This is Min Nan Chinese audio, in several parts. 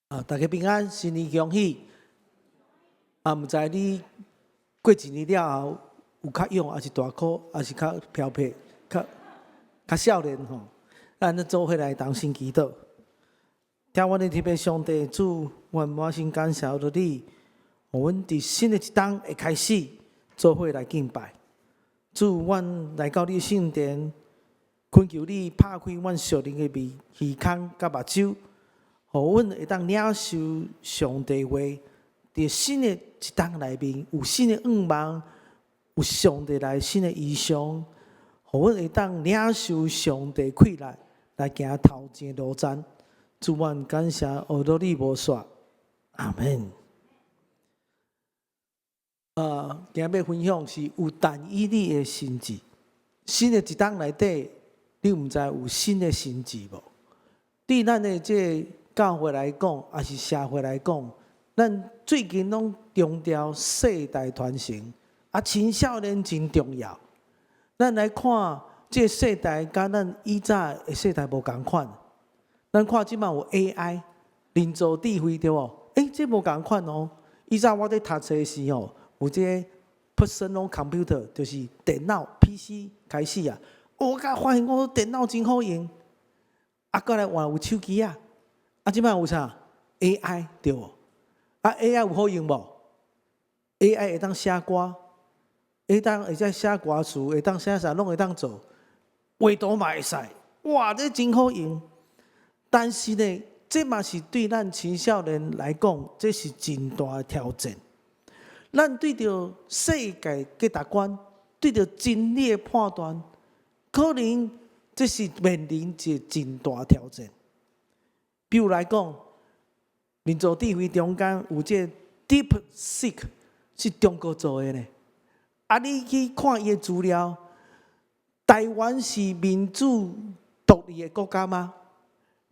啊，大家平安，新年恭喜！啊，毋知你過一年了後有較勇，抑是大箍，抑是較飄撇，較較少年吼？咱咧做伙來同心祈禱。疼阮的天父上帝主，阮滿心感謝著你，予阮佇新的一冬會開始做伙來敬拜。主，阮來到你聖殿，懇求你拍開阮屬靈的耳耳孔佮目睭，予阮會當領受上帝話，佇新的一冬內面有新的願望，有上帝來新的異象，予阮會當領受上帝氣力來行頭前的路程。主，阮感謝阿羅你無煞，阿門。今日欲分享是有但以理的心志。新的一冬內底，你毋知有新的心志無？對咱的這个教會來講，抑是社會來講，咱最近攏強調世代傳承，啊，青少年真重要。咱來看這個世代，佮咱以早的世代無仝款。咱看這擺有 AI 人造智慧對無？欸，這無仝款哦。以早我佇讀冊時吼，有這个 personal computer，就是電腦 PC 開始啊。我才發現我電腦真好用，啊，閣來換有手機啊。啊，這擺有啥 AI 對無？啊，AI 有好用無？AI 會當寫歌，會當會使寫歌詞，會當寫啥攏會當做，畫圖嘛會使。哇，這真好用。但是呢，這嘛是對咱青少年來講，這是真大的挑戰。咱對著世界價值觀，對著真理的判斷，可能這是面臨一個真大挑戰。比如來講，人造智慧中間有這個 DeepSeek 是中國做的呢。啊，你去看伊的資料，台灣是民主獨立的國家嗎？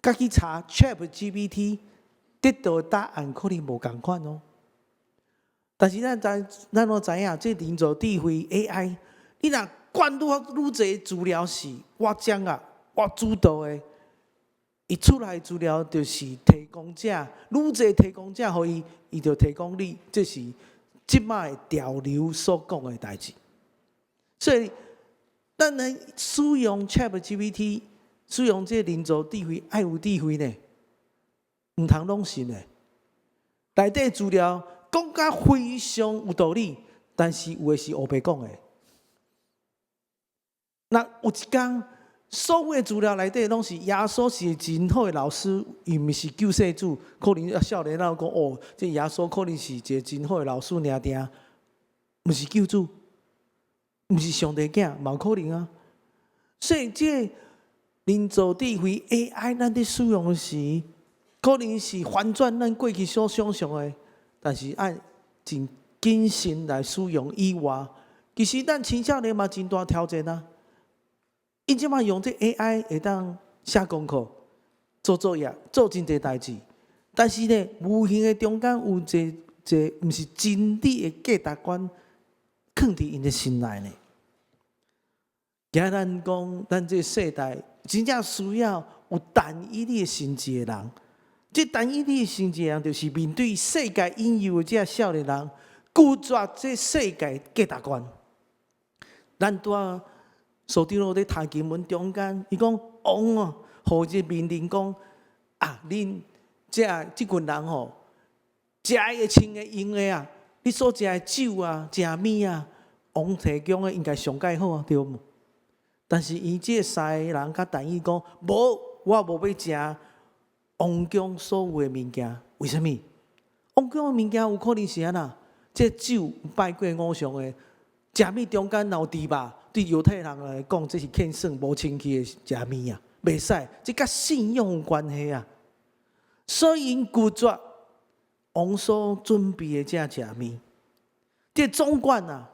佮去查 ChatGPT 得到的答案可能無仝款哦。但是咱知，咱攏知影，這人造智慧 AI，你若灌愈愈濟資料是我掌握，我主導的，伊出來資料就是提供者，愈濟提供者予伊，伊就提供你，這是這擺的潮流所講的代誌。所以，咱來使用 ChatGPT，使用這人造智慧，愛有智慧呢，毋通攏信的。內底資料講甲非常有道理，但是有的是烏白講的。那有一工，所有的資料內底攏是耶穌是真好的老師，伊毋是救世主。可能啊，少年人講哦，這耶穌可能是一個真好的老師，爾定，毋是救主，毋是上帝囝，嘛有可能啊。所以這人造智慧 AI，咱佇使用時，可能是翻轉咱過去所想象的，但是愛真謹慎來使用以外，其實咱青少年嘛真大挑戰啊。𪜶這擺用這 AI 會當寫功課、做作業、做真濟代誌，但是呢，無形的中間有一個毋是真理的價值觀，囥佇𪜶的心內呢。今仔咱講，咱這個世代真正需要有但以理的心志的人。這但以理的心志的人，就是面對世界引誘的這少年人，拒絕這世界價值觀。咱拄仔所長老佇讀經文中間，伊講王哦，予一個命令講啊，恁這這群人吼，食的、穿的、用的啊，你所食的酒啊、食物啊，王提供的應該上蓋好啊，對無？但是伊這三个人佮但以理講，無，我無欲食王宮所有的物件。為啥物？王宮的物件有可能是按怎？這酒拜過偶像的，食物中間若有豬肉，對猶太人來講，這是獻算無清氣的食物啊，袂使，這佮信仰有關係啊。所以𪜶拒絕王所準備的這食物。這總管啊，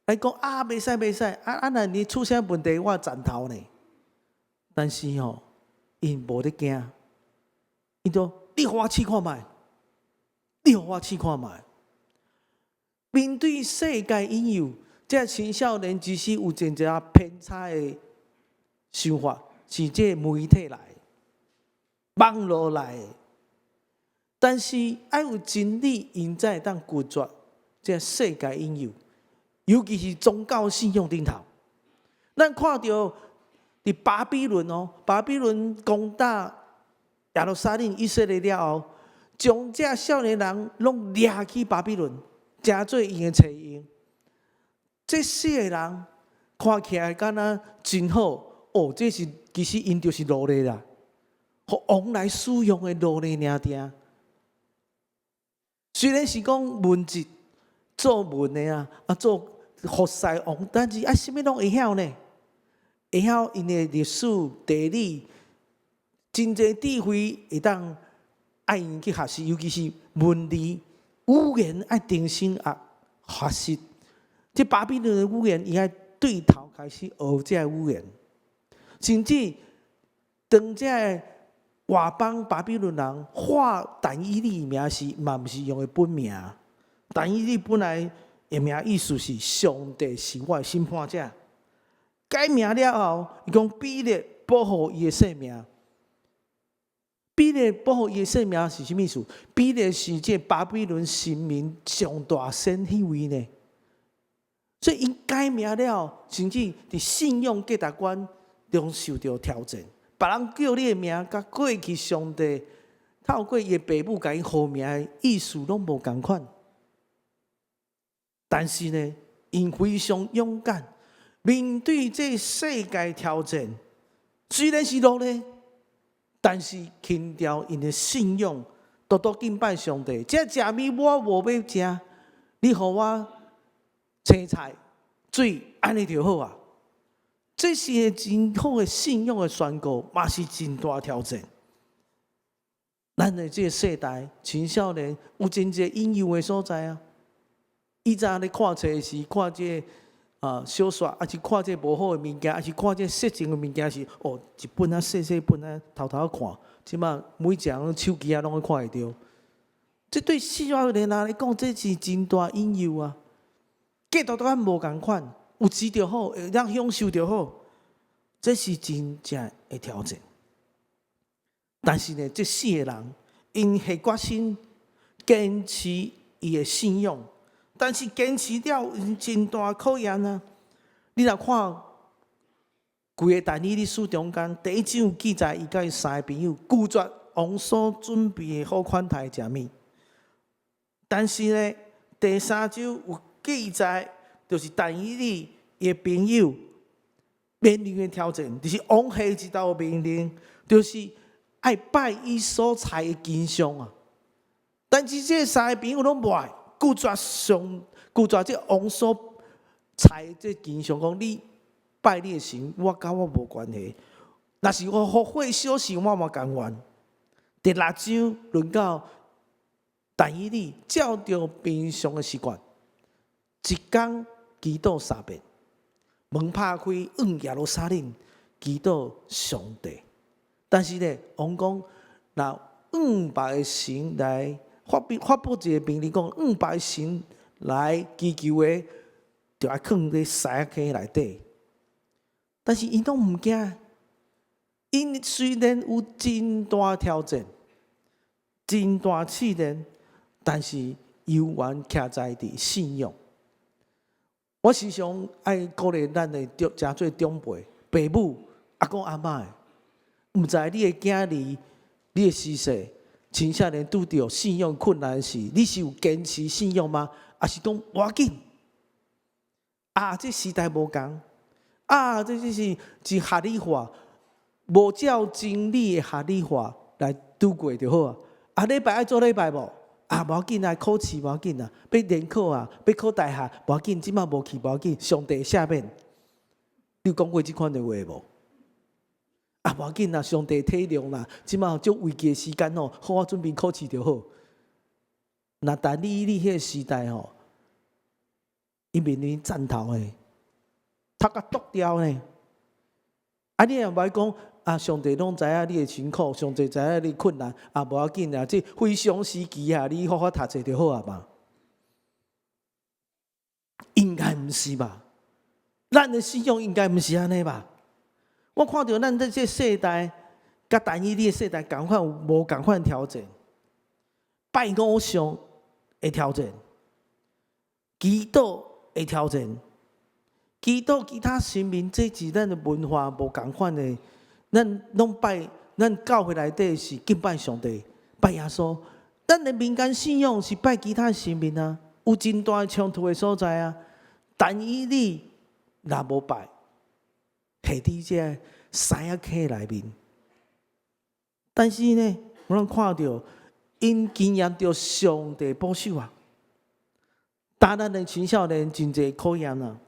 來講啊，袂使袂使，啊啊！若你出啥問題，我斬頭呢。但是吼，𪜶無咧驚，𪜶說你予我試看覓，你予我試看覓。面對世界引誘，這青少年其實有真濟偏差的想法，是這媒體來、網路來的。但是愛有真理，𪜶才會當拒絕這世界引誘，尤其是宗教信仰頂頭。咱看著佇巴比倫哦，巴比倫攻打耶路撒冷以色列了後，將這少年人攏掠去巴比倫，成做𪜶的冊用。這四个人看起來敢若真好哦，這是其實𪜶就是奴隸啦，予王來使用的奴隸爾爾。雖然是講文職做文的啊，啊做服侍王，但是啊，啥物攏會曉呢？會曉𪜶的歷史、地理，真濟智慧會當愛𪜶去學習，尤其是文字、語言愛重新學學習。這巴比倫的語言，伊愛對頭開始學這个語言，甚至當這个外邦巴比倫人喊但以理名時，嘛毋是用的本名。但以理本來的名意思是上帝是我的審判者。改名了後，伊講比勒保護伊的性命。比勒保護伊的性命是啥物意思？比勒是這巴比倫神明上大仙彼位呢。所以𪜶改名了，甚至佇信仰價值觀中受著挑戰。別人叫你的名，佮過去上帝透過伊的父母共伊號名的意思攏無仝款。但是呢，𪜶非常勇敢，面對這世界挑戰，雖然是奴隸，但是強調𪜶的信仰，獨獨敬拜上帝。這食物我無欲食，你予我青菜、水，按呢就好啊。這是個真好的信仰的宣告，嘛是真大挑戰。咱的這個世代青少年有真濟引誘的所在啊！以前咧看冊時，看這個小說，抑是看這無好的物件，抑是看這色情的物件時，哦，一本啊細細本啊，偷偷看。這馬每一個人手機啊攏會看會著。這對少年人來講，這是真大引誘啊！價值觀無仝款，有錢就好，會當享受就好，這是真正的挑戰。但是呢，這四個人𪜶下決心堅持伊的信仰，但是堅持了真大考驗啊！你若看規個但以理書中間，第一章記載伊佮伊三个朋友拒絕王所準備的好款待食物，但是呢，第三章有記載，就是但以理伊的朋友面臨的挑戰，就是王下一道命令，就是愛拜伊所裁的金像啊！但是這三個朋友攏無愛，拒絕這王所裁的這金像，講你拜你的神，我佮我無關係。若是予火燒死，我嘛甘願。第六章輪到但以理照著平常的習慣，一工祈禱三遍，門拍開往耶路撒冷祈禱上帝。但是呢，王講，若向別的神來發布一個命令，講向別的神來祈求的，就愛囥佇獅仔坑內底。但是𪜶攏毋驚，𪜶雖然有真大挑戰、真大試煉，但是猶原徛在佇信仰。我時常愛鼓勵咱的長，誠濟長輩、爸母、阿公阿嬤的，毋知你的囝兒、你的婿婿、青少年拄著信仰困難時，你是有堅持信仰嗎？抑是講無要緊？啊，這時代無仝，啊，這這是真合理化，無照真理的合理化來度過就好啊。啊，禮拜愛做禮拜無？啊，無要緊啊，考試無要緊啊，欲聯考啊，欲考大學無要緊，這馬無去無要緊，上帝赦免。你有講過這款的話無？啊，無要緊啊，上帝體諒啦，這馬足危機的時間哦，好好準備考試就好。若但以理彼個時代吼，伊面臨戰頭的，頭殼剁掉呢。啊，你若無愛講啊，上帝攏知影你的辛苦，上帝知影你困難，啊，無要緊啊，這非常時期啊，你好好讀冊就好啊嘛。應該毋是吧？咱的信仰應該毋是按呢吧？我看著咱這這世代，佮但以理的世代仝款無仝款挑戰。拜偶像的挑戰，祈禱的挑戰，祈禱其他神明，這是咱的文化無仝款的。咱攏拜，咱教會內底是敬拜上帝，拜耶穌。咱的民間信仰是拜其他神明啊，有真大的衝突的所在啊。但以理若無拜，下佇這個獅仔坑內面。但是呢，我攏看著𪜶經驗著上帝保守啊。當咱的青少年真濟考驗啊。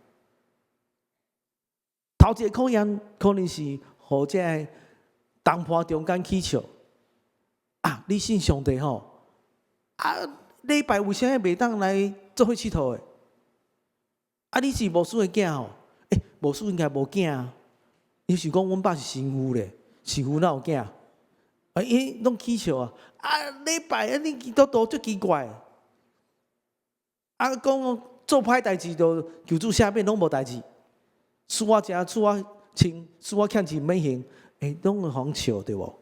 頭一個考驗可能是予這個同伴中間起笑啊！你信上帝吼？啊，禮拜為啥物袂當來做伙𨑨迌的？啊，你是牧師的囝吼？欸，牧師應該無囝啊。伊是講阮爸是神父咧，神父哪有囝？啊，𪜶攏起笑啊！啊，禮拜啊，你基督徒足奇怪。啊，講做歹代誌就求主赦免，攏無代誌。輸我食，輸我穿，輸我欠錢免還，欸，攏會予笑對無？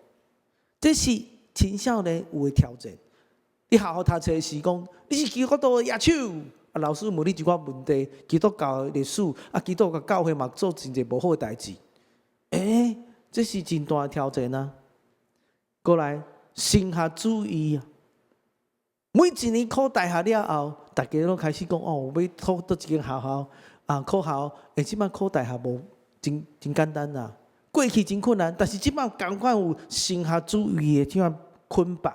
這是青少年有的挑戰。你學校讀冊時講，你是基督徒的野手，啊，老師問你一寡問題，基督教的歷史，啊，基督教教會嘛做真濟無好的代誌。欸，這是真大的挑戰啊！過來，神學主義啊，每一年考大學了後，大家攏開始講哦，欲考佗一間學校啊，考校，欸，這擺考大學無真真簡單啦。過去真困難，但是這擺仝款有神學主義的這款捆綁。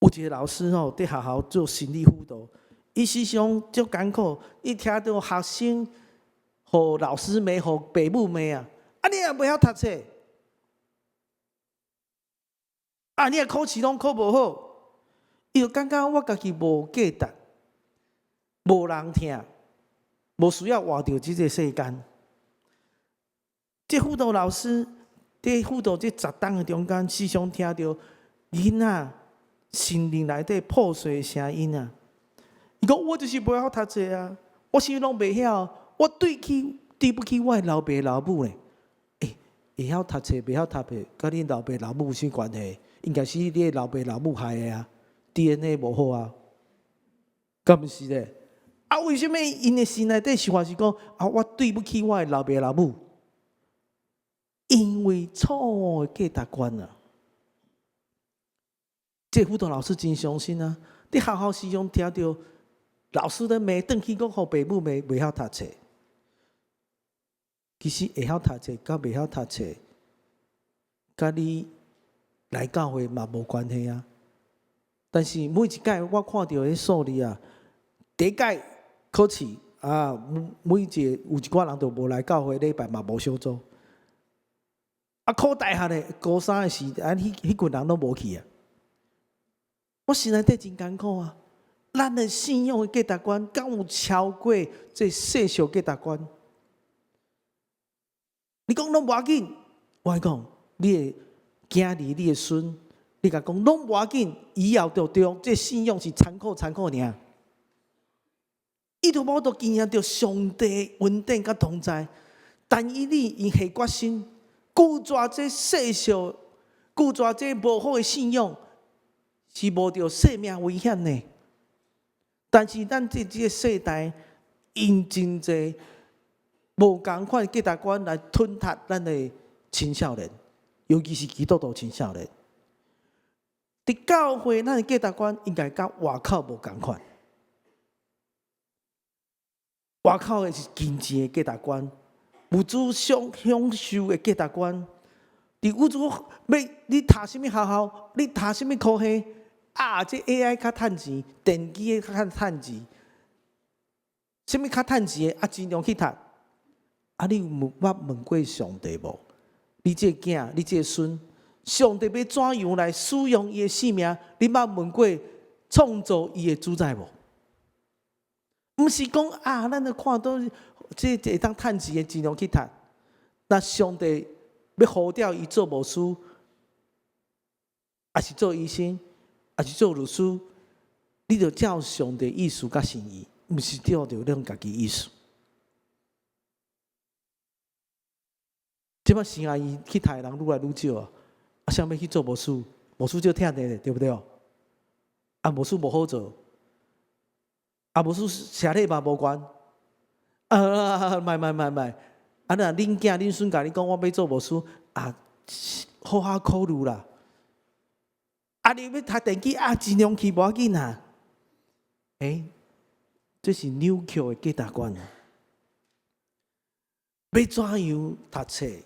有一個老師吼，佇學校做心理輔導，伊時常足艱苦，伊聽著學生予老師罵，予爸母罵啊，啊你也袂曉讀冊，啊你也考試攏考無好，伊就感覺我家己無價值，無人疼，無需要活佇這個世間。這輔導老師佇輔導這10冬的中間，時常聽著囡仔心靈內底破碎的聲音啊！伊講我就是袂曉讀冊啊，我啥物攏袂曉，我對不起我的老爸老母咧。欸，會曉讀冊，袂曉讀冊，佮恁老爸老母有啥關係？應該是你的老爸老母害的啊，DNA 無好啊，敢毋是咧？啊，為啥物𪜶的心內底想法是講啊？我對不起我的老爸老母，因為錯誤的價值觀啊！這輔導老師真傷心啊！佇學校時常聽著老師咧罵，轉去閣予爸母罵，袂曉讀冊。其實會曉讀冊佮袂曉讀冊，佮你來教會嘛無關係啊。但是每一屆我看著彼數字啊，第一屆考試啊，每一個有一寡人就無來教會，禮拜嘛無小組。啊，考大學咧，高三的時，啊，彼彼群人攏無去啊。我心內底真艱苦啊！咱的信仰的價值觀，敢有超過這世俗價值觀？你講攏無要緊，我講你的囝兒、你的孫，你共講攏無要緊，以後就對，這信仰是參考參考爾。伊就無都經驗著上帝恩典佮同在，但以理𪜶下決心拒絕這世俗，拒絕這無好的信仰，是冒著性命危險的。但是咱這個世代，用真濟無仝款價值觀來吞噬咱的青少年，尤其是基督徒青少年。佇教會，咱的價值觀應該佮外口無仝款。外口的是金錢的價值觀，物質享享受的價值觀。佇物質欲你讀啥物學校，你讀啥物科系？啊！這 AI 較趁錢，電機的較趁錢，啥物較趁錢的啊？盡量去讀。啊！你有捌問過上帝無？你這個囝，你這個孫，上帝欲怎樣來使用伊的性命？你捌問過創造伊的主宰無？毋是講啊，咱著看著這會當趁錢的，盡量去讀。那上帝欲呼召伊做牧師，抑是做醫生，抑是做律師，你著照上帝意思佮心意，毋是照著恁家己意思。這擺生阿姨去讀的人愈來愈少啊，啊，啥欲去做牧師？牧師足疼的咧，對毋對？啊，啊，牧師無好做，啊，牧師寫禮嘛無關，啊，莫莫莫莫，啊，若恁囝恁孫共你講，我欲做牧師，啊，好好考慮啦。啊，你欲讀電機啊，盡量去無要緊啊。欸，這是扭曲的價值觀。欲怎樣讀冊，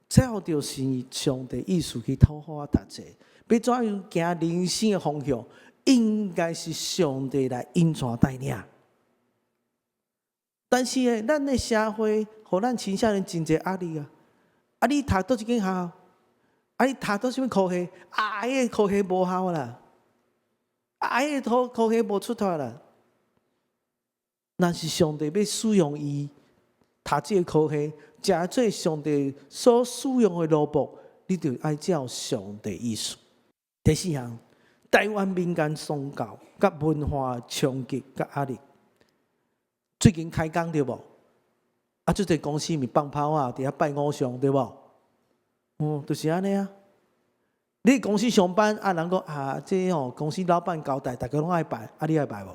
照著是上帝意思去討好讀冊。欲怎樣行人生的方向，應該是上帝來引導帶領。但是呢，咱的社會予咱青少年真濟壓力啊！啊，你讀佗一間學校？啊，你讀佗啥物科系？啊，彼個科系無效啦！啊，彼個科系無出頭啦！若是上帝欲使用伊讀這個科系，成做上帝所使用的奴僕，你就愛照上帝意思。第四項，台灣民間宗教佮文化衝擊佮壓力。最近開工對無？啊，足濟公司咪放炮啊，佇遐拜偶像對無？嗯，就是按呢啊。你公司上班啊，人講啊，這吼公司老闆交代，逐家攏愛拜，啊，你愛拜無？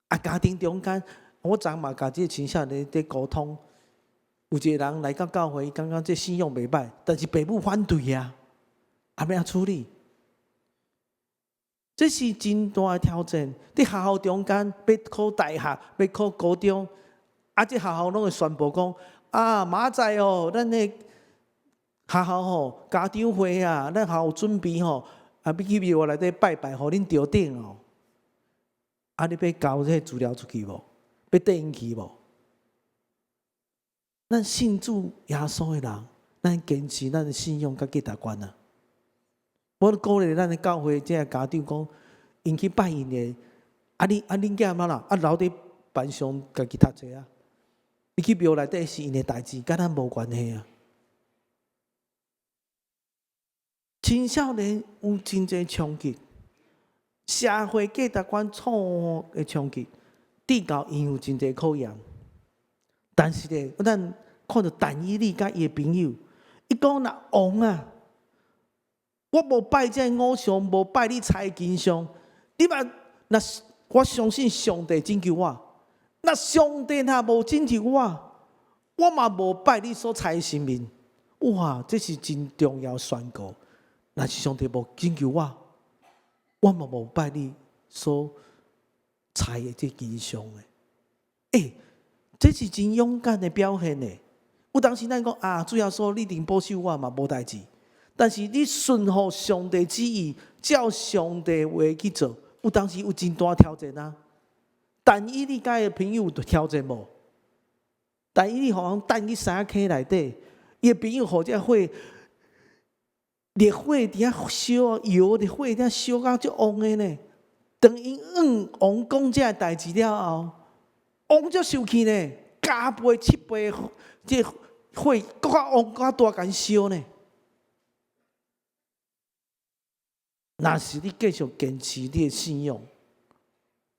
啊，家庭中間，我昨嘛共這個青少年佇溝通，有一個人來到教會，感覺這信仰袂䆀，但是爸母反對啊，啊，欲按怎處理？這是真大的挑戰。佇學校中間，欲考大學，欲考高中，啊，這學校攏會宣布講，啊，明仔載哦，咱的學校吼家長會啊，咱學校準備吼，啊，欲去廟內底拜拜，予恁著等哦。啊，你欲交這個資料出去無？欲綴𪜶去無？咱信主耶穌的人，咱堅持咱的信仰佮價值觀啊！我鼓勵咱的教會這个家長講，𪜶去拜𪜶的，啊你啊恁囝按怎啦？啊留佇班上家己讀冊啊！你去廟內底是𪜶的代誌，佮咱無關係啊！青少年有真濟衝擊，社會價值觀錯誤的衝擊，至教𪜶有真濟考驗。但是咧，咱看著但以理佮伊的朋友，伊講若王啊，我無拜這个偶像，無拜你猜金像，你嘛若我相信上帝拯救我，若上帝若無拯救我，我嘛無拜你所猜的神明。哇，這是真重要宣告。若是上帝無拯救我，我嘛無拜你所猜的這金像的。欸，這是真勇敢的表現呢。有當時咱講啊，主耶穌你一定保守我嘛，無代誌。但是你順服上帝旨意，照上帝話去做，有當時有真大挑戰啊。但以理佮伊的朋友有挑戰無？但以理予人擲去山坑內底，伊的朋友予這火烈火佇遐燒，油佇火佇遐燒甲足旺的呢。當𪜶向王講這个代誌了後，王足生氣呢，加倍七倍，這火閣較旺、閣較大共燒呢。若是你繼續堅持你的信仰，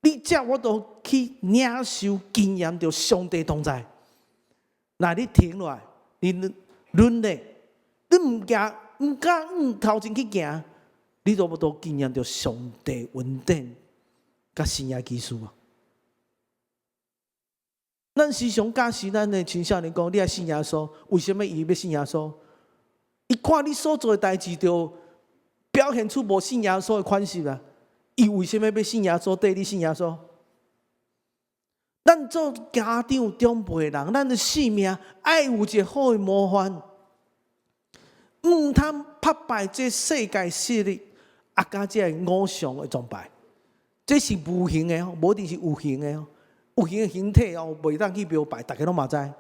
你才有法度去領受經驗著上帝同在。若你停落來，你軟咧，你毋行，毋敢向頭前去行，你都無法度經驗著上帝恩典佮神蹟奇事啊！咱時常教示咱的青少年講，你愛信耶穌，為啥物伊欲信耶穌？伊看你所做的代誌，就表現出無信耶穌的款式啊！伊為啥物欲信耶穌？綴你信耶穌？咱做家長長輩的人，咱的性命愛有一個好的模範，毋通拍敗這世界勢力，啊，佮這个偶像的崇拜，這是無形的，無一定是有形的哦。有形的形體哦，袂當去廟拜，逐家攏嘛知。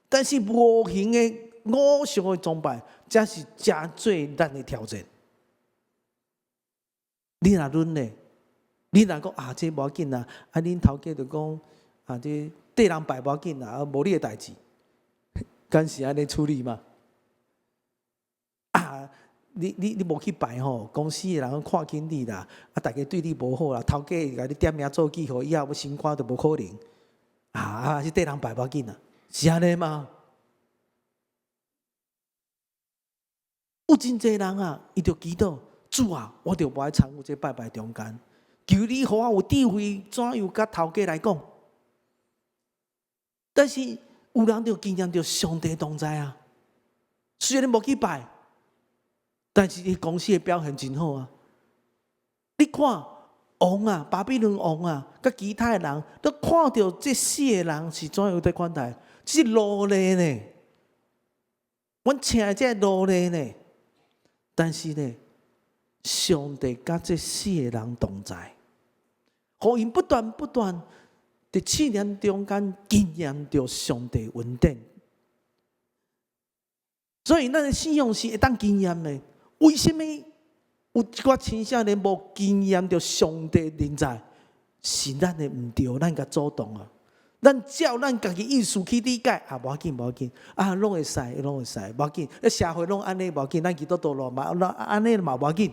但是無形的偶像的崇拜，才是誠做咱的挑戰。你若軟咧，你若講啊，這無要緊啦，啊，恁頭家就講啊，這綴人拜無要緊啦，啊，無你的代誌，敢是按呢處理嗎？啊，你無去拜吼，公司的人看輕你啦，啊，逐家對你無好啦，頭家會共你點名做記號，以後欲升官都無可能。啊啊，是綴人拜無要緊啦，是按呢嗎？有真濟人啊，伊就祈禱，主啊，我就無愛參與這拜拜中間，求你予我有智慧，怎樣佮頭家來講。但是有人就經驗著上帝同在啊，雖然無去拜，但是伊公司的表現真好啊。你看王啊，巴比倫王啊，佮其他的人都看著這四个人是怎樣佇款待，這是奴隸呢。阮請的這奴隸呢，但是呢，上帝佮這四个人同在，予𪜶不斷不斷佇試煉中間經驗著上帝恩典。所以，咱的信仰是會當經驗的。為什麼有一寡青少年無經驗著上帝臨在？是咱的毋對，咱共阻擋啊！咱照咱家己意思去理解啊，無要緊，無要緊啊，攏會使，攏會使，無要緊。社會攏按呢，無要緊，咱基督徒咯嘛，按呢嘛無要緊。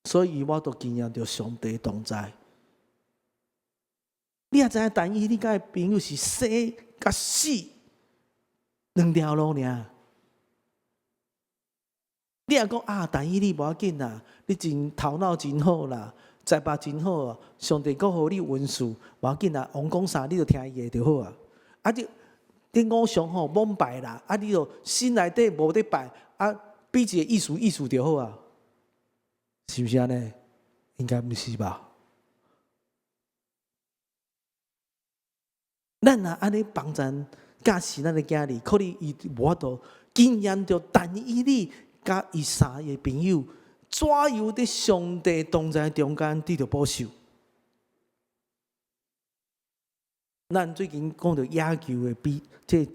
所以我都經驗著上帝同在。你也知影，但以理佮伊朋友是生佮死兩條路爾。你若講啊，但以理無要緊啦，你真頭腦真好啦，才華真好啊，上帝閣予你恩賜，無要緊啦，王講啥你就聽伊的就好啊。啊，你偶像吼罔拜啦，啊，你就心內底無咧拜，啊，比一个意思意思就好啊，是毋是按呢？應該毋是吧？咱若按呢幫贊教示咱的囝兒，可能伊無法度經驗著但以理佮伊三个朋友，怎樣佇上帝同在中間得著保守。咱最近講著野球的比，這職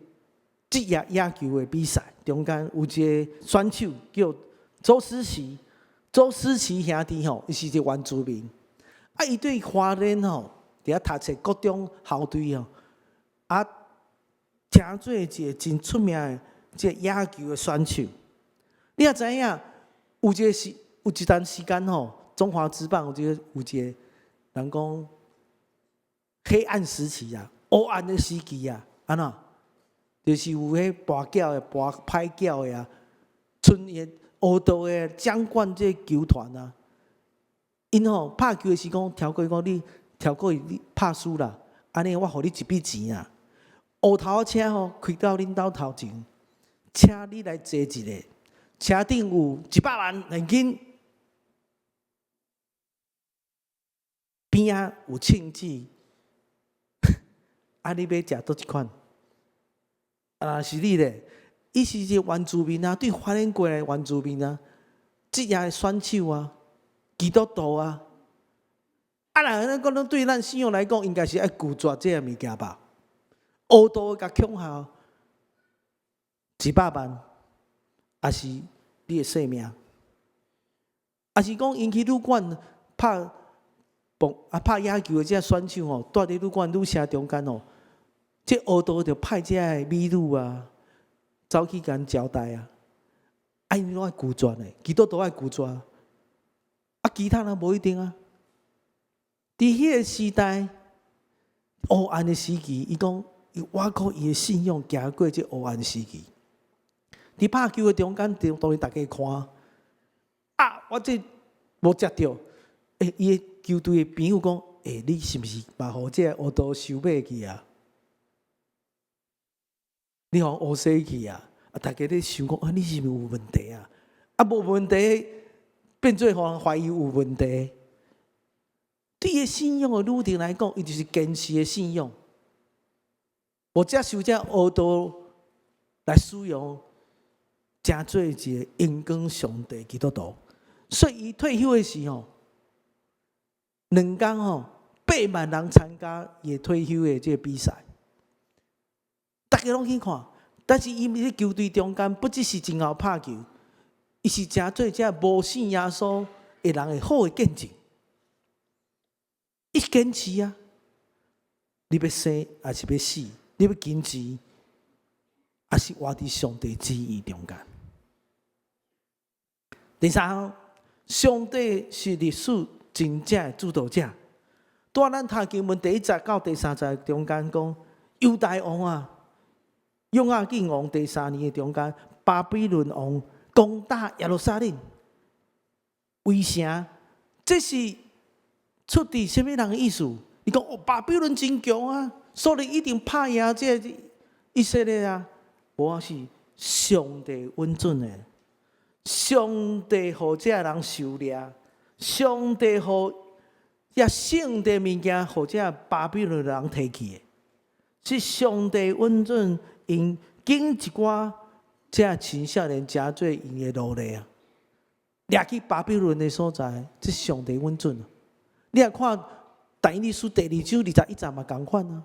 業野球的比賽中間有一个選手叫周思齊，周思齊兄弟吼，伊是一個原住民，啊，伊對花蓮吼，佇遐讀冊國中校隊吼，啊，成做一个真出名的這個野球的選手。你也知影，有一个時有一段時間吼，中華職棒有一個人講黑暗時期啊，黑暗的時期啊，按怎？就是有彼跋筊的、跋歹筊的啊，賰伊黑道的掌管這個球團啊。𪜶吼拍球的時講，超過講你超過你拍輸啦，按呢我予你一筆錢啊。烏頭車吼開到恁兜頭前，請你來坐一下，車頂有100萬現金，邊仔有秤子，啊，你欲食佗一款？啊，是你咧，伊是一个原住民啊，對花蓮過來原住民啊，職業的選手啊，基督徒啊，啊，若按呢講，對咱信仰來講，應該是愛拒絕這个物件吧？黑道共恐嚇一百萬，抑是你的性命？抑是講𪜶去旅館拍棒啊拍野球的這選手吼，蹛佇旅館女生中間吼，這黑道就派這个美女啊，走去共𪜶招待啊，啊，𪜶攏愛拒絕的，基督徒愛拒絕，啊，其他人無一定啊。佇彼个時代，黑暗的時期，伊講伊倚靠伊的信仰行過這黑暗時期。佇拍球的中間，當然逐家看，啊，我這無接著，欸，伊的球隊的朋友講，欸，你是毋是嘛予這個黑道收買去啊？你予烏洗去啊？啊，逐家咧想講，啊，你是毋是有問題啊？啊，無問題，變做予人懷疑有問題。對伊信仰的旅程來講，伊就是堅持的信仰，無接受這黑道來使用，成做一个榮光上帝基督徒。所以伊退休的時候，2工吼8萬人參加伊退休的這个比賽，逐家攏去看。但是伊佇球隊中間，不只是真𠢕拍球，伊是成做這無信耶穌的人的好的見證。伊堅持啊！你欲生抑是欲死？你欲堅持，抑是活佇上帝旨意中間？第三，上帝是歷史真正的主導者。拄咱讀經文第一節到第三節中間講，猶大王啊，約雅敬王第三年的中間，巴比倫王攻打耶路撒冷，圍城，這是出佇啥物人的意思？你講哦，巴比倫真強啊，所以一定拍贏這個以色列啊！無啊，是上帝允准的，上帝予這人受掠，上帝予這聖殿物件予這巴比倫人提去的，是上帝允准𪜶揀一寡這青少年成做𪜶的奴隸啊，掠去巴比倫的所在，這上帝允准。你若看但以理書第二章21節嘛仝款啊，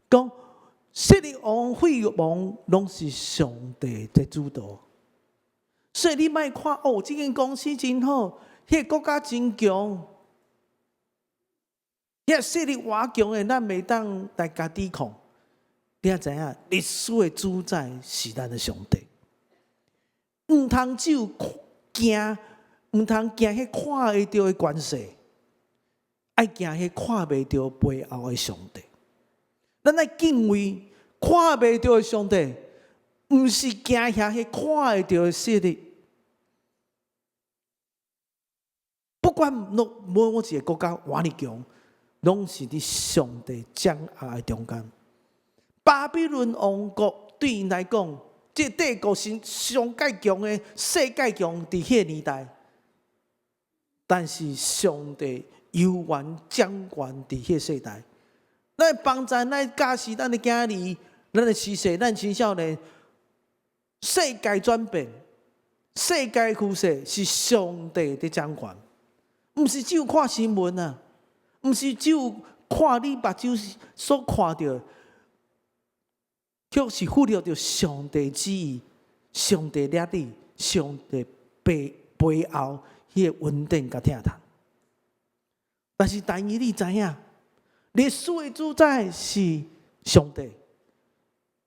講昔日王廢王攏是上帝在主導，所以你莫看哦，這間公司真好，彼個國家真強，彼勢力偌強的，咱袂當來共抵抗。你也知影，歷史的主宰是咱的上帝，毋通只有驚，毋通驚彼看會著的權勢，愛驚彼看袂著背後的上帝。咱愛敬畏看袂著的上帝，毋是驚嚇彼看會著的勢力。不管攏每一個國家偌爾強，攏是佇上帝掌握的中間。巴比倫王國對𪜶來講，這帝國是上蓋強的世界強佇彼個年代。但是上帝猶原掌權佇彼個世代。咱幫助咱教示咱的囝兒、咱的妻婿、咱青少年，世界轉變，世界趨勢是上帝佇掌權，毋是只有看新聞啊，毋是只有看你目睭所看著，卻是忽略著上帝旨意、上帝掠你、上帝背後彼個恩典佮疼痛。但是但以理知影，歷史的主宰是上帝，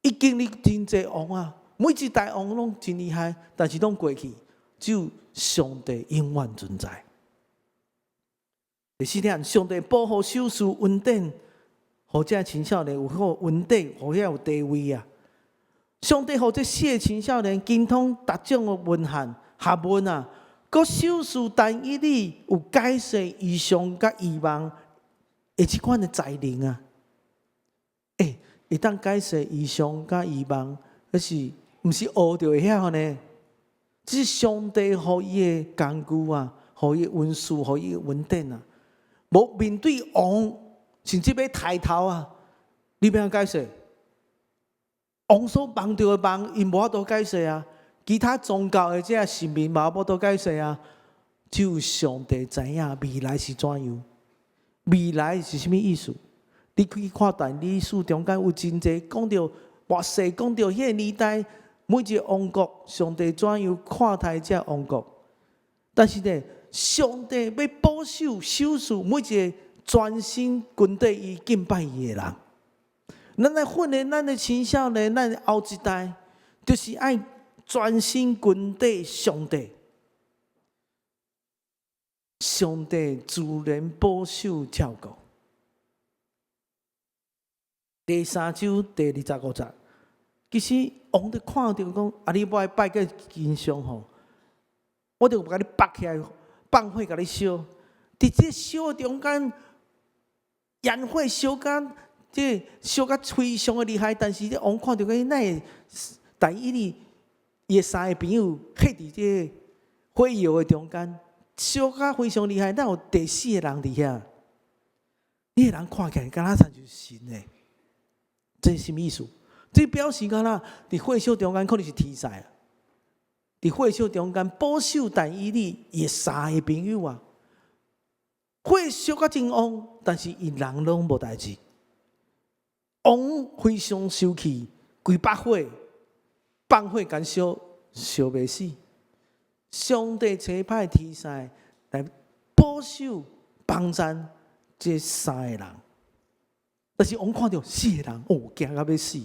伊經歷真濟王啊，每一代王攏真厲害，但是攏過去，只有上帝永遠存在。第四點，上帝保護守護恩典，予這青少年有好恩典，予遐有地位啊。上帝予這四個青少年精通達種的文獻學問啊，閣賞賜但以理有解釋異象佮異夢的這款的才能啊。欸，會當解釋異象佮異夢，彼是毋是學著會曉呢？這是上帝予伊的工具啊，予伊恩賜，予伊恩典啊。無面對王，甚至欲刣頭啊！你欲按怎解釋？王所夢著的夢，𪜶無法度解釋啊！其他宗教的這神明嘛無法度解釋啊！只有上帝知影未來是怎樣，未來是啥物意思？你去看但以理書中間有真濟講著末世，講著彼個年代每一個王國，上帝怎樣看待這王國？但是呢，上帝欲保守、賞賜每一個專心跟綴伊、敬拜伊的人。咱來訓練咱的青少年，咱的後一代，就是愛專心跟綴上帝。上帝自然保守照顧。第三章第25節，其實王就看著講，啊，你無愛拜個金像吼，我就共你縛起來，放火共你燒。佇這燒中間，煙火燒甲這燒甲非常的厲害，但是這王看著講，哪會但以理伊的三個朋友彼佇這火窯的中間，燒甲非常厲害，哪有第四個人佇遐？彼個人看起來敢若親像神的，這是啥物意思？這表示敢若佇火燒中間可能是天使啊！佇火燒中間保守但以理伊的三個朋友啊！火燒甲真旺，但是𪜶人攏無代誌。王非常生氣，規把火放火共燒，燒袂死。上帝差派天使來保守幫贊這三個人，但是王看著四個人，哦，驚甲欲死。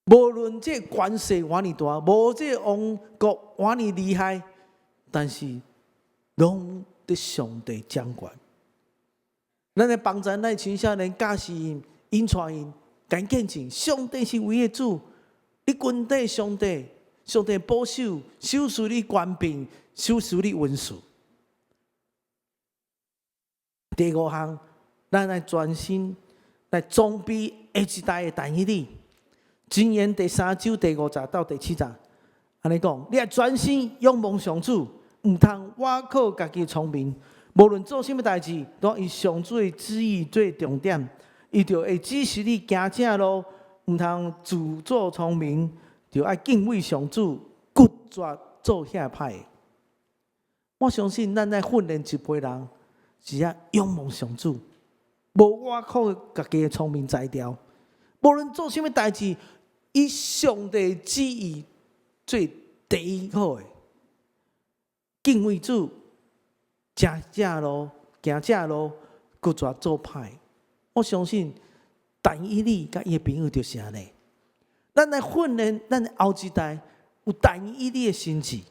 無論這權勢偌爾大，無這王國偌爾厲害，但是攏佇上帝掌權。咱來幫贊咱青少年，教示𪜶，引帶𪜶，共見證，上帝是唯一的主。你跟綴上帝，上帝保守，賞賜你權柄，賞賜你恩賜。第五項，咱來專心來裝備下一代的但以理。箴言第三章第五節到第七節，按呢講，你愛專心仰望上主，毋通倚靠家己聰明。無論做啥物代誌，都以上主的旨意做重點，伊就會指示你行正路，毋通自作聰明，就愛敬畏上主，拒絕做遐歹。我相信咱愛訓練一批人，是愛仰望上主，無倚靠家己的聰明才調。無論做啥物代誌，以上帝旨意做第一號的，敬畏主，行正路，行正路，拒絕做歹。我相信但以理佮伊的朋友就是按呢。咱來訓練咱的後一代有但以理的心志，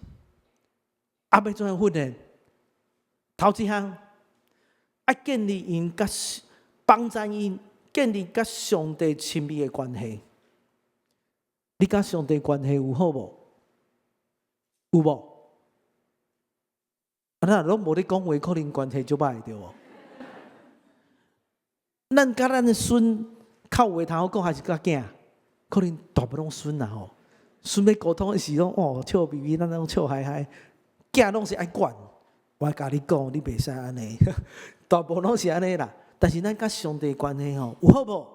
啊，欲怎樣訓練？頭一項，愛建立𪜶佮幫助𪜶建立佮上帝親密的關係。你佮上帝關係有好無？有無？啊，若攏無咧講話，可能關係足歹對無？咱佮咱的孫較有話通好講，還是佮囝？可能大部分攏孫啦吼。孫欲溝通的時攏哦笑眯眯，咱攏笑嗨嗨。囝攏是愛管，我共你講，你袂使按呢。大部分攏是按呢啦。但是咱佮上帝關係吼有好無？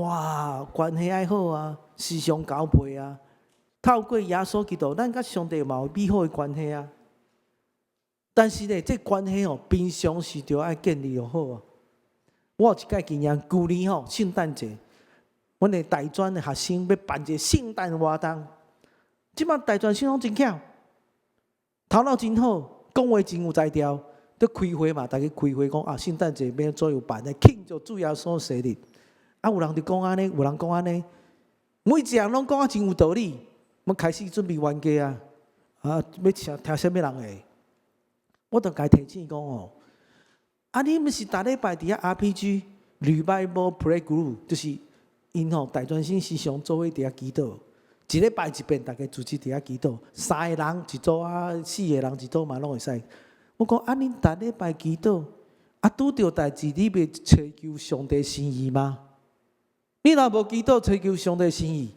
哇，關係愛好啊，時常交陪啊。透過耶穌基督，咱佮上帝嘛有美好的關係啊。但是咧，這關係吼，平常時就愛建立好啊。我有一擺經驗，舊年吼聖誕節，阮的大專的學生欲辦一个聖誕活動。這擺大專生攏真巧，頭腦真好，講話真有才調。咧開會嘛，逐家開會講啊，聖誕節欲怎樣辦咧？慶祝主耶穌生日。啊，有人就講按呢，有人講按呢，每一項攏講啊真有道理。阮開始準備冤家啊，啊，欲請聽啥物人的？我就共伊提醒講哦，啊，你毋是逐禮拜佇遐 RPG Revival Prayer Group，就是𪜶吼大專生時常做伙佇遐祈禱，一禮拜一遍，逐家組織佇遐祈禱，三個人一組啊，四個人一組嘛攏會使。我講啊，恁逐禮拜祈禱，啊，拄著代誌，你袂揣求上帝心意嗎？你若無祈禱揣求上帝心意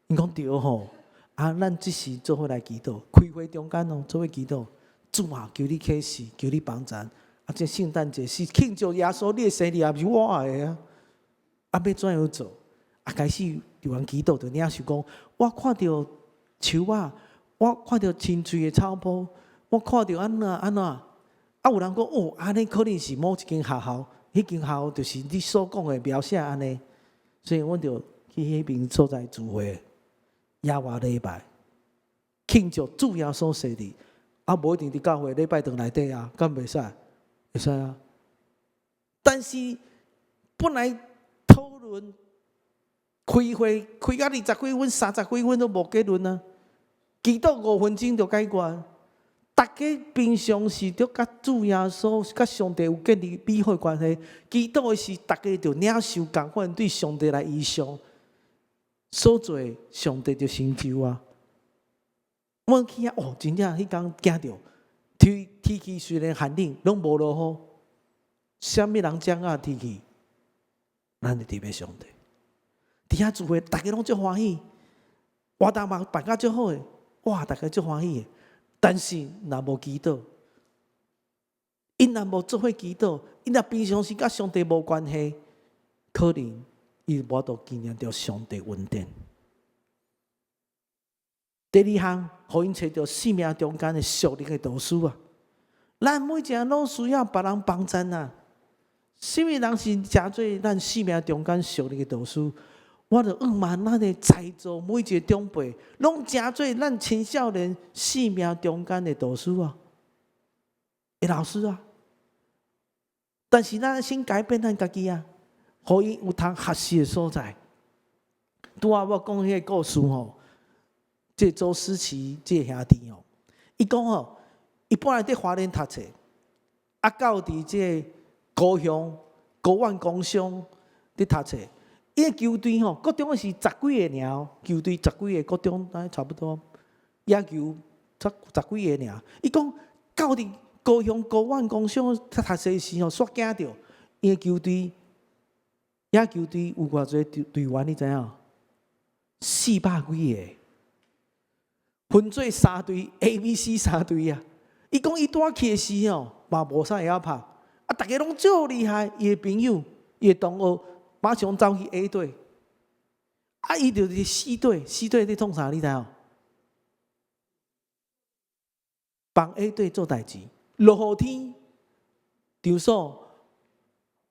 ，𪜶講對吼。啊，咱這時做伙來祈禱，開會中間哦，做伙祈禱。主啊，求你啟示，求你幫贊。啊，這聖誕節是慶祝耶穌你的生日，也毋是我的啊。啊，欲怎樣做？啊，開始有人祈禱，就領受講，我看著樹仔，我看著青翠的草坡，我看著按怎按怎。啊，有人講哦，按呢可能是某一間學校，彼間學校就是你所講的描寫按呢，所以阮就去彼邊所在聚會，野外禮拜，慶祝主耶穌生日。啊，無一定佇教會禮拜堂內底啊，敢袂使？會使啊。但是本來討論開會開到二十幾分、三十幾分都無結論啊，祈禱5分鐘就解決。逐家平常時著佮主耶穌、佮上帝有建立美好關係，祈禱的時，逐家就領受仝款對上帝來異象，所做上帝就成就啊。我去遐哦，真正彼工驚著，天天氣雖然寒冷，攏無落雨，啥物人掌握天氣？咱就特別上帝。佇遐聚會，逐家攏足歡喜，活動嘛辦甲足好的，哇，逐家足歡喜的。但是若無祈禱，𪜶若無做伙祈禱，𪜶若平常時佮上帝無關係，可能伊無法度經驗著上帝恩典。第二項，予𪜶揣著生命中間的屬靈的導師啊！咱每一個人攏需要別人幫贊啊！啥物人是誠做咱生命中間屬靈的導師？我就向望咱的在座每一個長輩，攏誠做咱青少年生命中間的導師啊，的老師啊！但是咱先改變咱家己啊，予𪜶有通學習的所在。拄仔我講彼個故事吼。這周思齊這個兄弟吼，伊講吼，伊本來佇花蓮讀冊，啊到佇這個高雄高苑工商佇讀冊，伊个球隊吼，國中是十幾个爾，球隊十幾個，國中大概差不多，野球十幾个爾。伊講到佇高雄高苑工商讀冊時吼，煞驚著，伊个球隊野球隊有偌濟隊隊員，你知影？400幾個，分做三隊，A、B、C 三隊啊。伊講伊拄仔去的時吼，嘛無啥會曉拍，啊，逐家攏足厲害，伊的朋友、伊的同學馬上走去 A 隊，啊，伊就佇 C 隊，C 隊咧創啥？你知影？幫 A 隊做代誌，落雨天，場所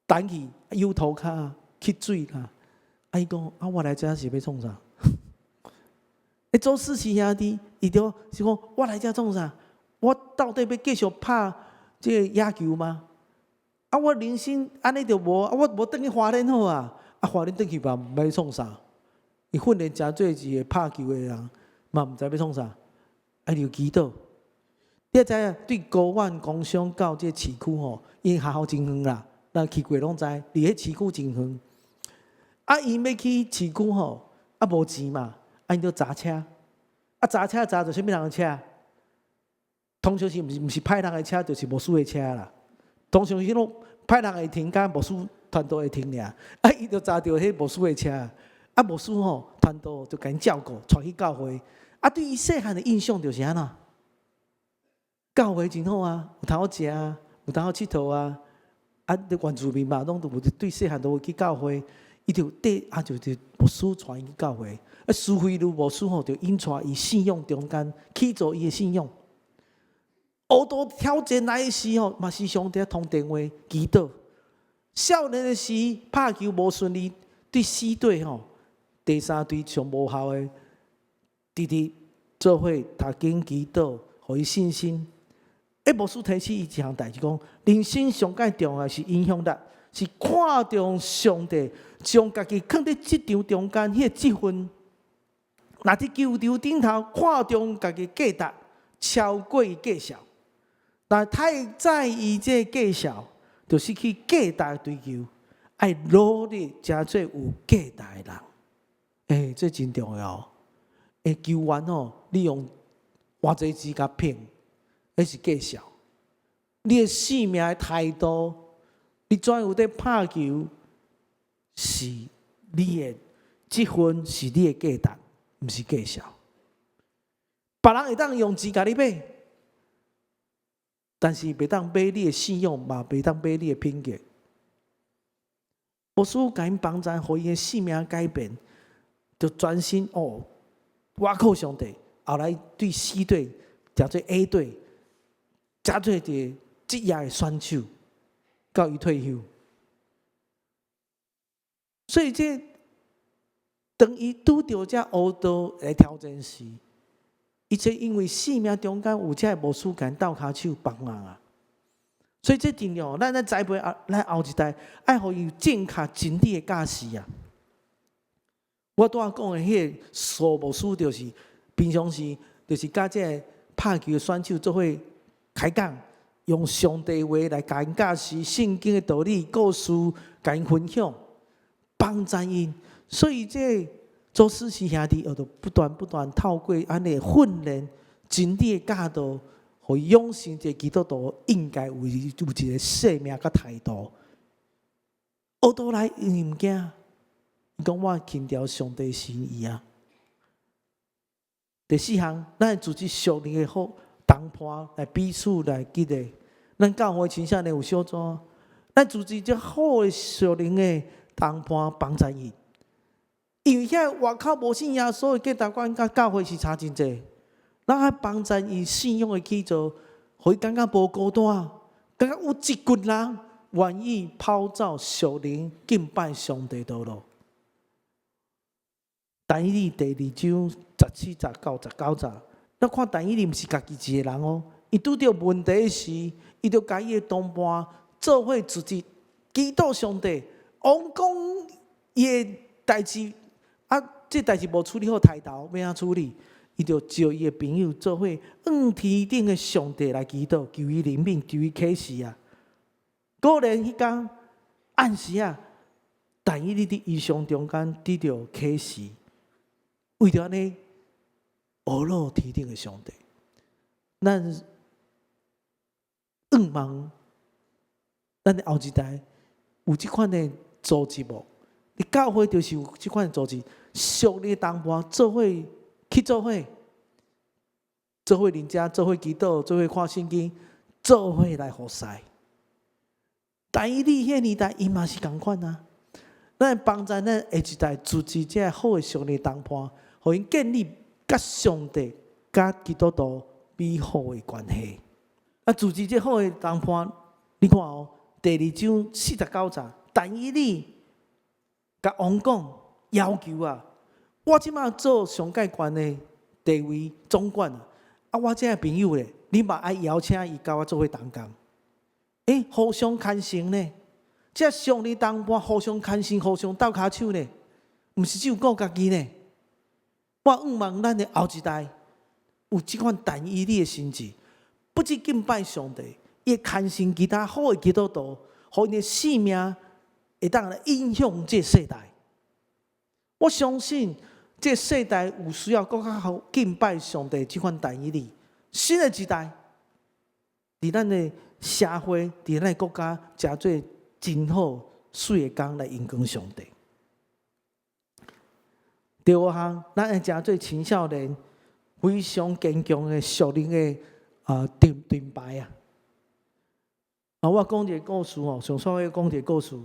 等去有塗跤去水啦。啊，伊講啊，我來遮是欲創啥？欸，周思齊兄弟，伊就是講我來遮創啥？我到底欲繼續拍這个野球嗎？啊，我人生按呢就無，啊，我無轉去花蓮好啊！啊，花蓮轉去嘛毋知欲創啥？伊訓練成做一個拍球的人，嘛毋知欲創啥？啊，就祈禱。你知影？對高苑工商到這個市區吼，𪜶學校真遠啦，咱去過攏知，佇彼市區真遠。啊，𪜶欲去市區吼，啊無錢嘛，啊𪜶就砸車。啊，砸車砸著啥物人的車？通常是毋是歹人的車，就是牧師的車啦。通常是攏歹人會停，佮牧師傳道會停爾。啊，伊就砸著彼牧師的車。啊，牧師吼傳道就共𪜶照顧，帶去教會。啊，對伊細漢的印象就是按怎？教會真好啊，有通好食啊，有通好𨑨迌啊。啊，原住民嘛，攏都有對細漢都會去教會。伊就綴啊，就牧師帶𪜶去教會。啊，蘇菲路牧師吼，就引帶伊信仰中間去做伊的信仰。學道挑戰來的時候，嘛是上帝通電話祈禱。少年的時拍球無順利，對 C 隊吼，第三隊上無效的，直直做伙讀經祈禱，予伊信心。欸，牧師提醒伊一項代誌，講人生上蓋重要是影響力，是看重上帝，將家己囥佇職場中間彼個積分。若佇球場頂頭看重家己價值，超過伊績效。但太在意這個績效，就失去價值的追求。愛努力成做有價值的人，欸，這真重要。欸，球員吼，你用偌濟錢共聘，彼是績效。你的生命的態度，你怎樣有佇拍球，是你的積分，是你的價值，毋是績效。別人會當用錢共你買，但是袂當買你的信仰，嘛袂當買你的品格。牧師共𪜶幫助，予伊的生命改變，就專心哦，倚靠上帝。後來對 C 隊，成做 A 隊，成做一個職業的選手，到伊退休。所以這當伊拄著這烏道來挑戰時，伊這因為生命中間有這个牧師共𪜶鬥跤手幫忙啊。所以這重要，咱咧栽培啊，咱後一代愛予伊有正確真理的教示啊。我拄仔講的彼個蘇牧師，就是平常時就是佮這个拍球的選手做伙開講，用上帝話來共𪜶教示聖經的道理、故事，共𪜶分享，幫助𪜶。所以這周思齊兄弟，就不斷不斷透過按呢訓練真理的教導，予伊養成一個基督徒應該有一個生命佮態度。學倒來伊毋驚，伊講我輕條上帝心意啊。第四項，咱組織屬靈的好同伴來彼此來激勵。咱教會青少年有小組，咱組織這好的屬靈的同伴幫助伊。因為遐外口無信耶穌的價值觀，佮教會是差真濟。咱愛幫助伊信仰的起造，予伊感覺無孤單，感覺有一群人願意跑走屬靈敬拜上帝道路。但以理第二章17節到19節，咱看但以理毋是家己一个人哦，伊拄著問題時，伊就共伊的同伴做伙組織祈禱上帝。王講伊的代誌，啊，這代誌無處理好，刣頭欲按怎處理？伊就召伊的朋友做伙，向天頂的上帝來祈禱，求伊憐憫，求伊啟示啊。果然彼工暗時啊，但以理佇異象中間得著啟示，為著按呢呵咾天頂的上帝，咱向望咱的後一代有這款的組織無？佇教會就是有這款的組織，屬靈同伴做伙去做伙，做伙啉食，做伙祈禱，做伙看聖經，做伙來服侍。但以理彼年代，伊嘛是仝款啊。咱幫助咱下一代組織這好的屬靈同伴，予𪜶建立佮上帝、佮基督徒美好的關係。啊，組織這好的同伴，你看哦，第二章49節，但以理共王講要求啊，我這馬做上蓋懸的地位總管啊，啊，我這个朋友咧，你嘛愛邀請伊佮我做伙同工。欸，互相牽成呢？這屬靈同伴互相牽成，互相鬥跤手呢？毋是只有顧家己呢？我向望咱的後一代有這款但以理的心志，不只敬拜上帝，會牽成其他好的基督徒，予𪜶的生命會當來影響這世代。我相信這世代有需要閣較好敬拜上帝這款但以理。新的一代，佇咱的社會，佇咱的國家，誠做真好媠的工來榮光上帝。第五項，咱會誠做青少年非常堅強的屬靈的啊盾盾牌啊！啊，我講一個故事吼，上煞欲講一個故事。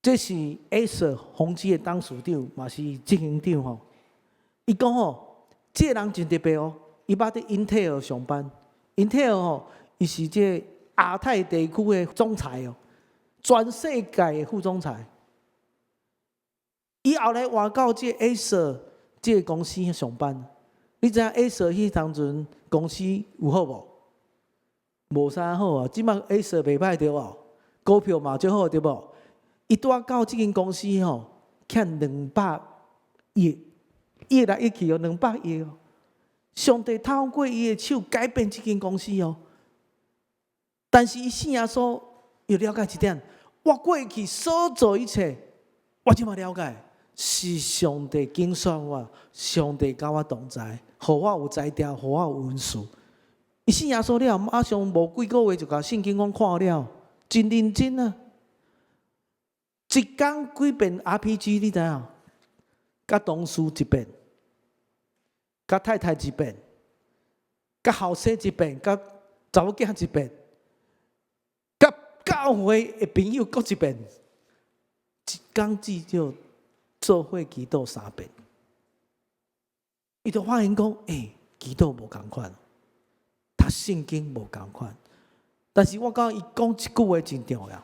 這是 Acer 宏碁的董事長，嘛是執行長吼。伊講吼，這個人真特別哦，伊捌佇英特爾上班，英特爾吼，伊是這亞太地區的總裁哦，全世界的副總裁。伊後來換到這 Acer 這個公司上班。你知影 Acer 彼當陣公司有好無？無啥好啊，這馬 Acer 袂䆀對無？股票嘛足好對無？伊拄仔到這間公司吼，欠200億，億來億去哦，兩百億哦。上帝透過伊的手改變這間公司哦。但是伊信耶穌，又了解一點，我過去所做一切，我這馬了解，是上帝揀選我，上帝佮我同在，予我有才調，予我有恩賜。伊信耶穌了，馬上無幾個月就共聖經攏看了，真認真啊！一工幾遍 RPG，你知影？佮同事一遍，佮太太一遍，佮後生一遍，佮查某囝一遍，佮教會的朋友閣一遍，一工至少做伙祈禱三遍。伊就發現講，欸，祈禱無仝款，讀聖經無仝款。但是我感覺伊講一句話真重要。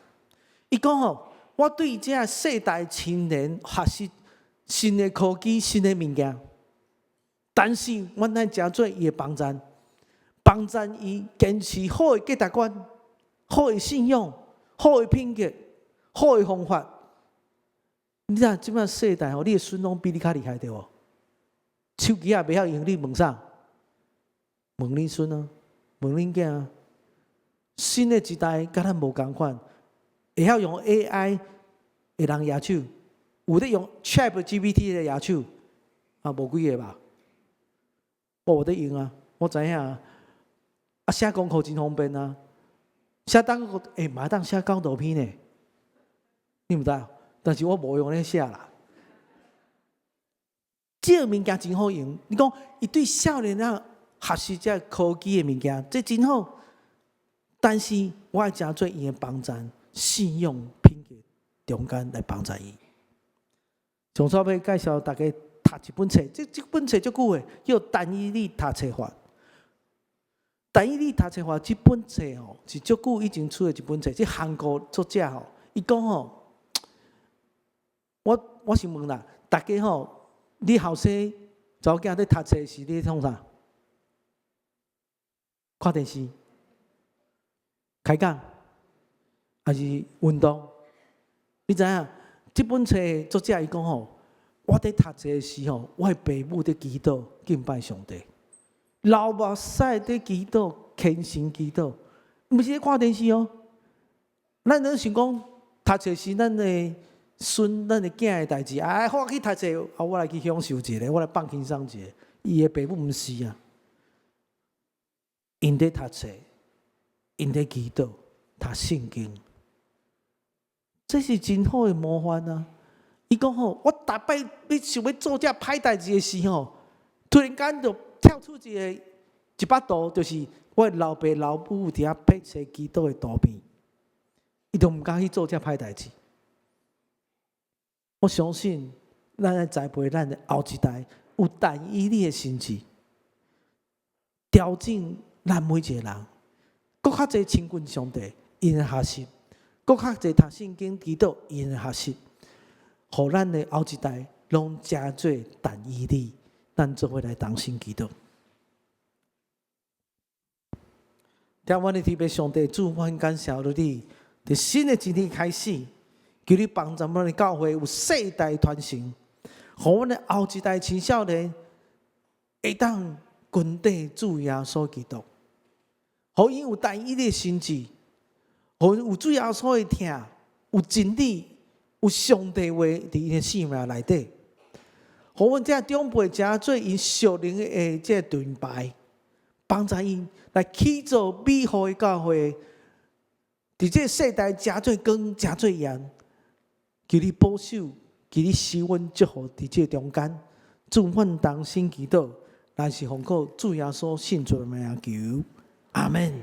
伊講吼，我對這世代青年學習新的科技、新的物件，但是阮愛誠做伊的幫贊，幫贊伊堅持好的價值觀、好的信仰、好的品格、好的方法。你知這擺世代吼，你的孫攏比你較厲害對無？手機也袂曉用，你問啥？問恁孫啊，問恁囝啊。新的一代佮咱無仝款，會曉用 AI 的人舉手，有咧用 ChatGPT 的舉手，啊，無幾个吧？我有咧用啊，我知影啊。啊，寫功課真方便啊，寫檔欸，嘛會當寫講道片呢，你毋知？但是我無用咧寫啦。這個物件真好用，你講伊對少年仔學習這科技的物件，這真好。但是我愛誠做伊的幫贊，信仰品格中間來幫助伊。上煞欲介紹大家讀一本冊，這本冊足久的，叫《但以理讀冊法》。但以理讀冊法這本冊吼，是足久以前出的一本冊，這韓國作者吼，伊講吼，我想問啦，大家吼，你後生查某囝咧讀冊時，你創啥？看電視、開講，還是運動？你知影？這本冊作者伊講吼，我佇讀冊時吼，我的爸母佇祈禱敬拜上帝，流目屎佇祈禱，虔誠祈禱，毋是咧看電視哦。咱攏想講，讀冊是咱的孫、咱的囝的代誌。哎，我去讀冊，啊，我來去享受一下，我來放輕鬆一下。伊的爸母毋是啊，𪜶佇讀冊，𪜶佇祈禱、讀聖經，這是真好的模範啊！伊講吼，我逐擺欲想欲做這歹代誌的時候，突然間就跳出一个一幅圖，就是我的老爸老母佇遐彼冊祈禱的圖片，伊就毋敢去做這歹代誌。我相信，咱愛栽培咱的後一代有但以理的心志，調整咱每一个人，閣較濟親近上帝，𪜶的學習，閣較濟讀聖經祈禱，𪜶的學習，予咱的後一代攏成做但以理，咱做伙來同心祈禱。聽阮的天父上帝，主，阮感謝你，佇新的一年開始，求你幫助阮的教會有世代傳承，予阮的後一代青少年會當跟綴主耶穌基督，予𪜶有但以理的心志，予𪜶有主耶穌的疼，有真理，有上帝話佇𪜶的生命內底，予阮這長輩成做𪜶屬靈的這個盾牌，幫助𪜶來起造美好的教會，佇這個世代成做光，成做鹽，求你保守，求你賜阮祝福佇這個中間，祝阮同心祈禱，乃是奉靠主耶穌聖主的名求，阿門。